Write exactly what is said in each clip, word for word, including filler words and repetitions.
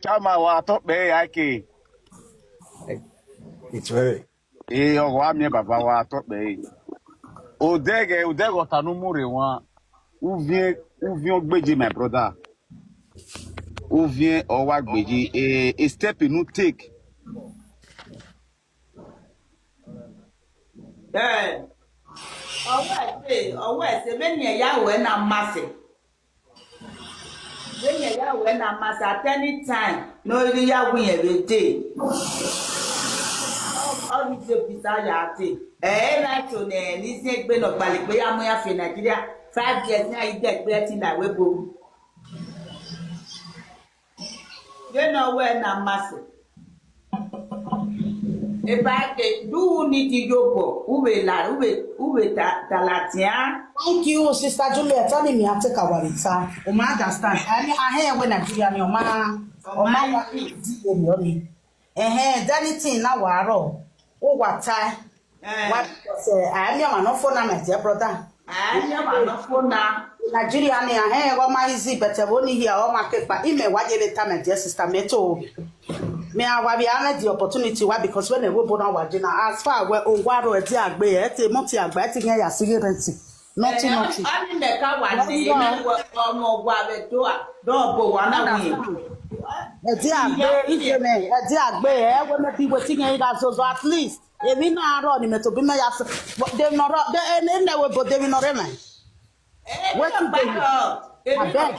Ama wa tokpe ake. It's very. E ogo amie baba wa tokpe. Odege, odege otanumure wan. Uvie, uvie ogbeji, my brother. Uvie owa gbeji. A, a step you no take. Eh. Owe se, owe se, many a ya we na mase. Many a ya we na mase at any time. No, you ya win every day. All these people are ya te. Eh, right to ne, this thing be no balik, be ya mo ya fi Nigeria. Five years now, you get betting that we go. They know where na mase. If I can do need to go, who will la, who will, who will ta, talatia? Thank you, Sister Juliet. Tell me, I take our time. O ma understand. I mean, I hear when Nigeria, ni o ma, o ma wa di o mi o ni. Eh, eh, anything na wa ro. O wa tai. Eh, Why? Because eh, I am your man, no phone, my dear brother. I am your man, no phone now. Nigeria ni ahe go ma easy, but eh, only here o ma kepa ime wa je later, my dear sister, me too. Me I wa be have the opportunity. Why? Because when they go born our dinner, as far where o wa ro e ti agbe e ti mo ti agbe e ti yen ya sigi rent. Nothing, nothing. Ani meka wa ni, na wa, ọmọ wa be do a, do bo wa na wi. E ti agbe, ije me, e ti agbe e we me bi we ti yen ga so so at least. Èmi náà rọ ni me to bi me ya so. But they no rọ, they e ne we but they no re me. Wetin dey? Abeg.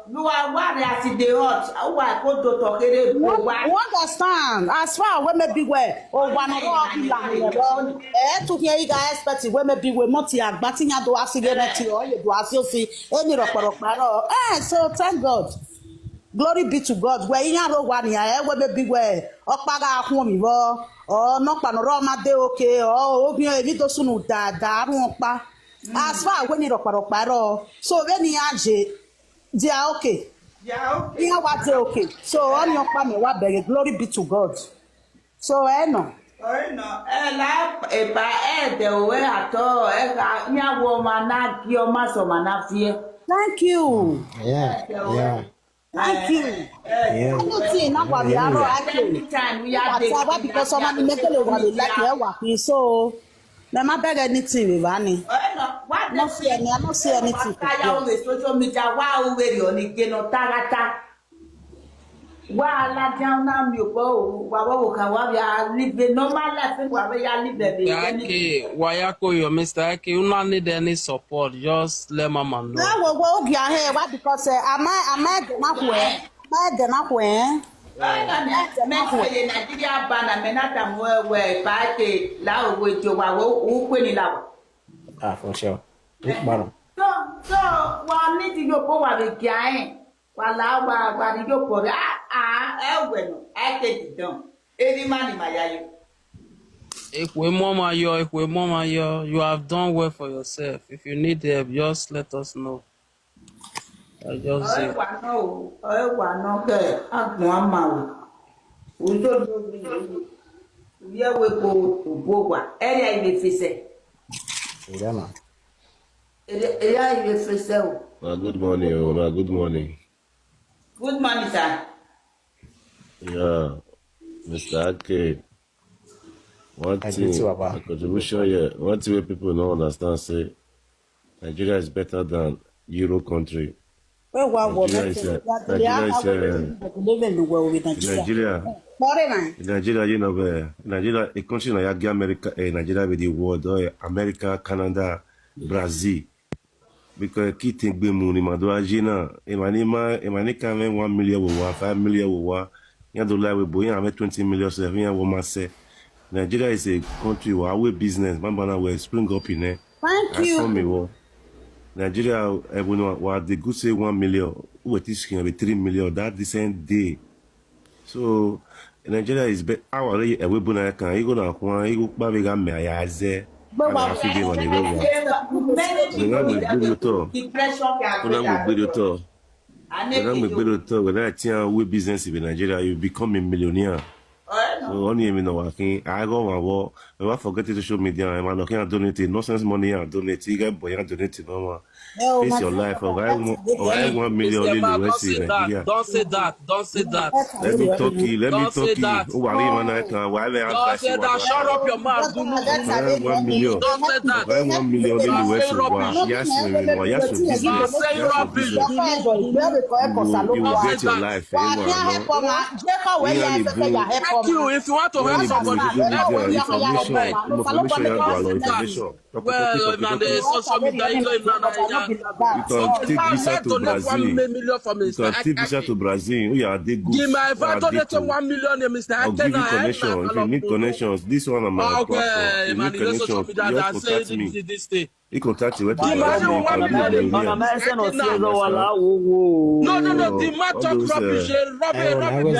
You are worried as e dey hot. Why go do to kere bo wa? You understand? As far where me be where, o wa no ro ki la ni ro. Eh, to here you guys expect where me be where mo ti agba ti yan do asige na ti o ye do asio si. Eni ro poro paro. Eh, so thank God. Glory be to God. Where yan ro wa ni eh, where me be where. Okpa ga kun mi bo. O no pa no ro ma de okay. O ogun e mi do sunu da da run okpa. As far where ni ro poro paro. So when ni aje, they are okay. Yeah, okay. Ihe wa dey okay. So onye ọkpa mi wa bere, glory be to God. So eh no. Oh, no. Eh, la, eh, ba, eh, the way at all. Eh, ga, nya wo ma na gi o ma so ma na fie. Thank you. Yeah, yeah, Thank you. yeah. Anything na wa bi aro ake. Anytime we are Whatever, because someone make it over the like eh wa pe so. Na ma beg anything we ba ni. Oh, no. What No see any, I no see anything to Kaya do. On the social media, wa o we ri oni gbe no tarata. Wa la down na mi o bo, wa wo ka wa ya live a normal life, wa we ya live a Mister Ake, Wayako, your Mister Ake, you not need any support. Just let Mama know. Na wo wo oge ahe wa because eh, am I am I gonna kwe? Am I gonna kwe? Mẹ́sẹ̀lẹ̀ Nàìjíríà bá na mẹ́nàtà mú ẹwẹ́ ìpàdé láwùjọ wa wo òkú ni làwà. Ah, for sure. Big man. So, so, wọ́n ní ti yóò kó wà lè kí ayé. Wà láwà, wà ní yóò pọ̀ rẹ̀. Ah, ah, ẹ wẹ̀ nù, ẹ kéde dán. Ebi má ni màá yá yọ. Ekwe Mama, yo, Ekwe Mama, yo, you have done well for yourself. If you need help, just let us know. I just say, Ọ̀rẹ́ wà náà o, ọ̀rẹ́ wà náà kẹ́ àgùn àmà o. Òjò ló ń bí ìlú. Ìyẹ́wò epo òbó wà. Ẹ̀rẹ́ ìwé fèsẹ̀. Yeah, man. Ẹ̀rẹ́ ìwé fèsẹ̀ o. Well, good morning, oh, well, good morning. Good morning, sir. Yeah, Mister Ake. One I thing, greet you, Baba. my contribution here. One thing wey people no understand say Nigeria is better than Euro country. Where wa wo Nigeria me is to a- that Nigeria they is are a- living the world with Nigeria. Nigeria, Sorry, man. Nigeria, you know, where Nigeria, a country na yagi America, eh, Nigeria with the world, oh, eh, America, Canada, Brazil. Because kí tẹ̀gbẹ́ mu ni màdó ajé náà, ìmàní má ìmàní ká mẹ́ one million wò wá, five million wò wá, yẹn tó láwé bò yẹn àmẹ́ twenty million sẹ̀ fún yẹn wọ́n máa sẹ́. Nigeria is a country where we business, man, man, we spring up in there. Thank I you. Come me wo. Nigeria, everyone wa the good say one million, who were teaching be three million that the same day. So Nigeria is be our way we buna kan, you go na kwan, you go pa we ga me ya ze. But I feel be on the road. Many They not people with good to. Depression can They not with good to. They not with good to. When I tell we business in Nigeria, you become a millionaire. Ọ̀rẹ́ náà. So only me no working. I go my work. I forget the social media. I'm not can donate nonsense money and donate. You get boy and donate no one. Face your life. Ọ̀rẹ́ one million lè lò ẹ́ sí Nàìjíríà. Don't say that. Don't say that. Let me talk you. Let me talk you. Ó wà rí ìmọ̀ náà kan. Wà á lè advice you. Don't say that. Shut up your mouth. One million. Don't say that. Ọ̀rẹ́ one million lè lò ẹ́ sí wa. Yá sí mi wá. Yá sí business. Don't say rubbish. You will get your life. Thank you. If you want to help somebody, help information. Information. Well, na the social media, you know, na, na, you can take visa to Brazil. You can take visa to Brazil. Oh, yeah, they go. Give my, if I donate one million, Mister I'll give you connection. If you need connections, this one on my platform. If you need connections, just contact me. He contact you. Where to? Give my one million. No, no, no. The man talk rubbish. Rubbish, rubbish.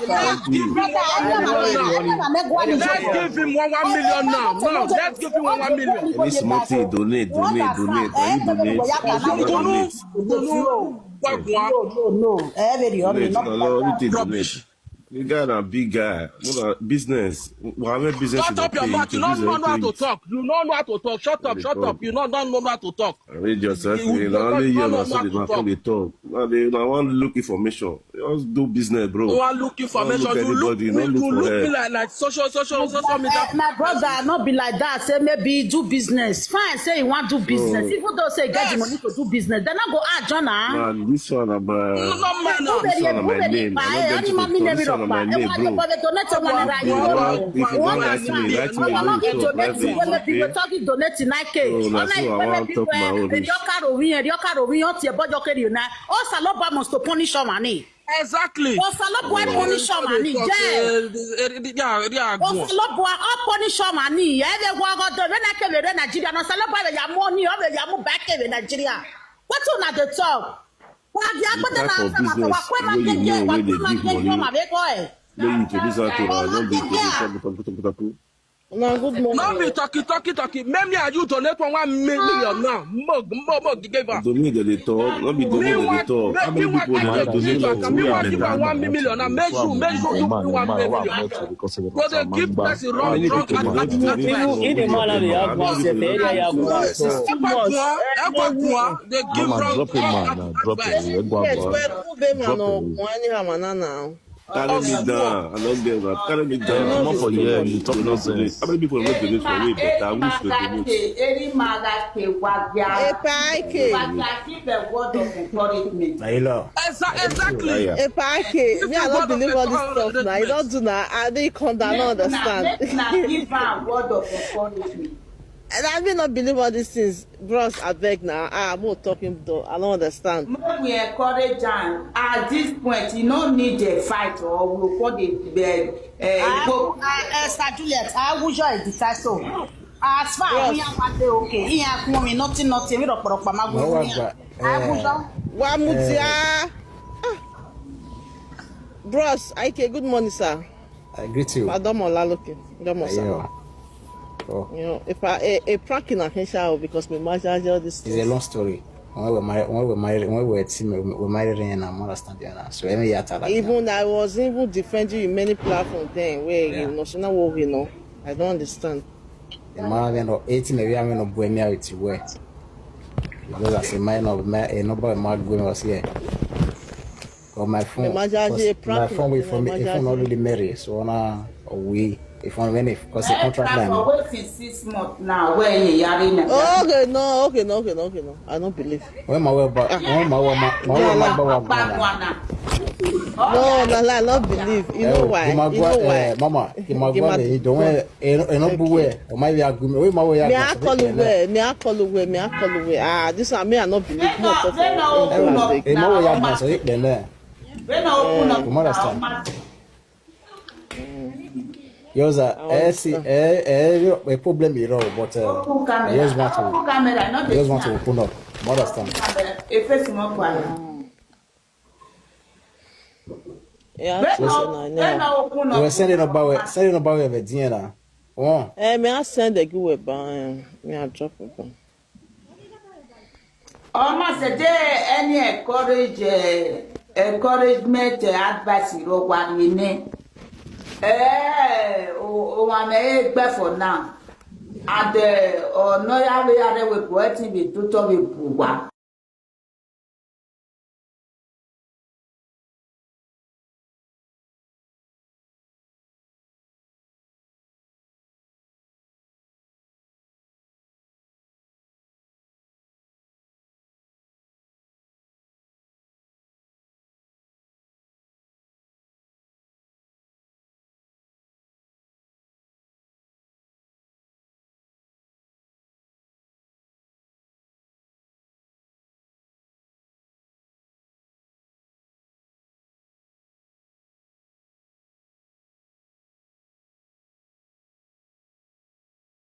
Let's give him one, one million now. No, let's give him one, one million. Any small thing, donate, donate, donate. Can you donate? Can you donate? No, no, no. Everything donate. The guy na big guy. Business. Shut up your mouth. You don't know how to talk. You don't know how to talk. Shut up, shut up. You don't, don't know how to talk. Read yourself. You don't know how to talk. Now they now want look information. Just do business, bro. Don't look information. You look me like, like social, social, social media. My brother, not be like that. Say maybe do business. Fine, say you want do business. Even though say get the money to do business, then I go add Jonah. Man, this one about. No, no, man, no. This one my name. I don't get to this one my name, bro. If you don't like me, write me a mail. Talk private. Talking donate nine K. Oh, that's what I want to talk about. All this. Osalobua must to punish your money. Exactly. Osalobua punish your money. Yeah, yeah. Osalobua all punish your money. Yeah, they go go to when I came to Nigeria. Osalobua ya money, or ya move back to Nigeria. What una dey talk? What type of business wey you know wey dey give money? Make you introduce am to her. No be talking, talking, talking. Make me and you donate one, one million now. Mug, mug, mug, give her. Donate, they talk. No be donate, they talk. How many people dey donate? Give her one million now. Make you, make you do one million. Go dey give person wrong, wrong advertisement. They give wrong advice. Drop it, man. Drop it. Anyhow, man, now. Carry me down. I don't get that. Carry me down. Come up for here. You talk nonsense. How many people are not doing for me? But I wish to do it. Epa Ike. Word of encouragement. Exactly. Epa Ike. Me, I don't believe all this stuff now. You don't do now. I dey come down. I don't understand. Give her word of encouragement. And I may not believe all these things. Bros, abeg na, ah, mo talking though. I don't understand. Make we encourage am. At this point, you no need a fight or we go dey, eh, eh, go. Ah, Esther Juliet, I will join the title. As far as we are one day, okay. He has money, nothing, nothing. We don't put up my money. Abuja. Wa mutia. Bros, Ike, good morning, sir. I greet you. Madam Olaloke, Madam Osa. You know, if I a, a prank in Akensha, because me imagine all this. It's a long story. When we married, when we married, when we were team, we married in, I'm understanding now. So any yata like even that. I was even defending you in many platforms then. Where you know, so now what we know, I don't understand. The man, you know, eighteen, maybe I'm gonna boy me out to where. Because I say, my no, my, eh, nobody might go was here. But my phone, my phone with me, if I'm not really married, so now we, if I'm any, because the contract line. Waiting six months now. Where you are in? Okay, no, okay, no, okay, no, okay, no. I don't believe. When my way back, when my way, my way back. No, no, I don't believe. You know why? You know why? Mama, you don't. Eno, eno buwe. O mai ya gume. We ma we ya. Me I call you where? Me I call you where? Me I call you where? Ah, this one me I not believe. No talk. E ma we ya gba so ikpe na. You understand? Yoza, eh, see, eh, eh, a problem, you know, but uh, you just want to, you just want to open up. You understand? Yeah, so, so, you were sending about, sending about with Diana. Oh. Eh, me I send the good way, but me I drop it. Almost a day, any encourage, uh, encouragement, uh, advice you don't want me. Eh, oh, oh, I'm a for now. Ade, oh, no, ya be ya de we poeti be tuto be puwa.